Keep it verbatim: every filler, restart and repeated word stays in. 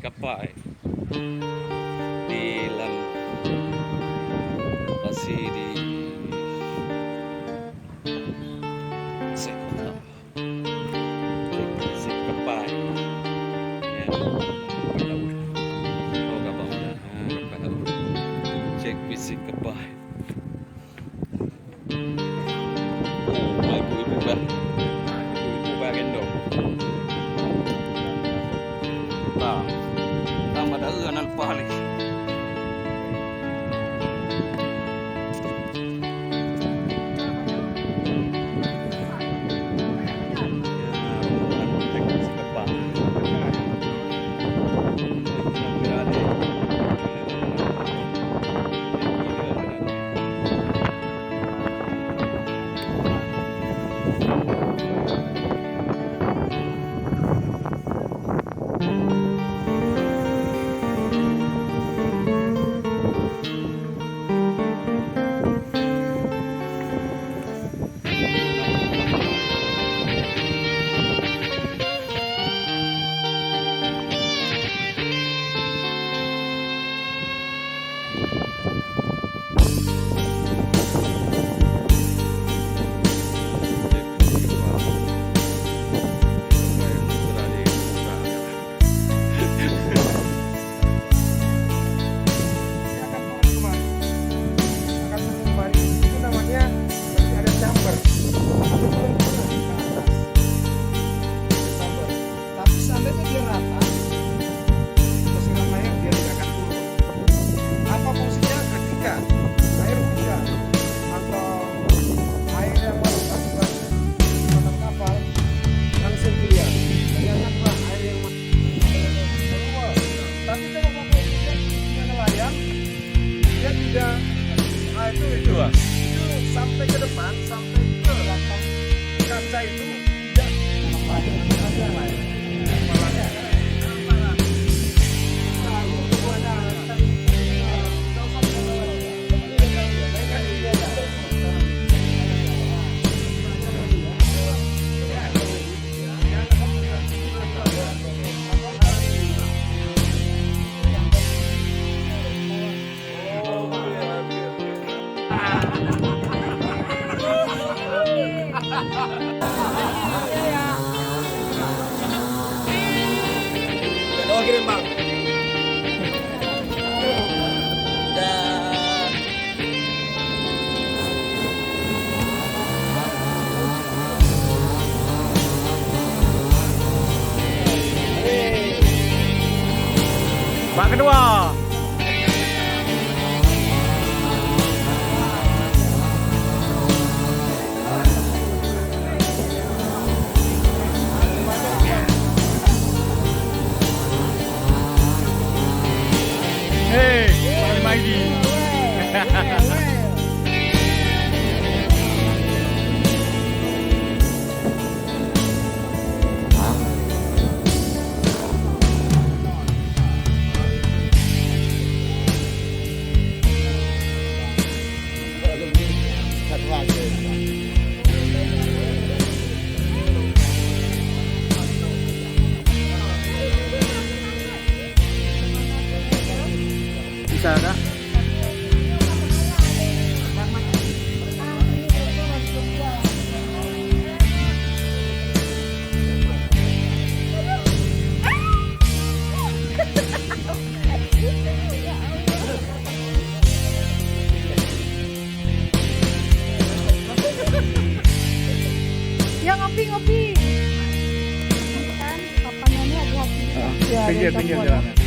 Kapai di lam pasi di Sek Kapai. Ya, kapal laut. Oh, kapal laut. Ha, kapal laut. Cek fisik Kapai. Oh, ibu-ibu bah. Ibu-ibu bah gendong. Nah, tambah dah anak lepas lagi. Dia akan turun kembali. Akan turun kembali. Itu namanya masih ada chamber. Itu belum pernah ke atas. Chamber. Tapi seandainya dia rata, ke saluran air, dia tidak akan turun. Apa fungsinya? Ketika air hujan atau air yang masuk ke dalam kapal langsung keluar. Janganlah air yang masuk keluar. Tapi kalau Bapak Ibu lihat isinya nelayan, dia tidak, nah, itu, itu, itu sampai ke depan, sampai ke belakang kaca itu tidak. Bak kedua. Hei, Pak Lima Aidi. Bisa, Kak? Ya, ngopi, ngopi. Kan, papannya ini ada api. Ah, ya, pinggir, ada pinggir campur. Jalan.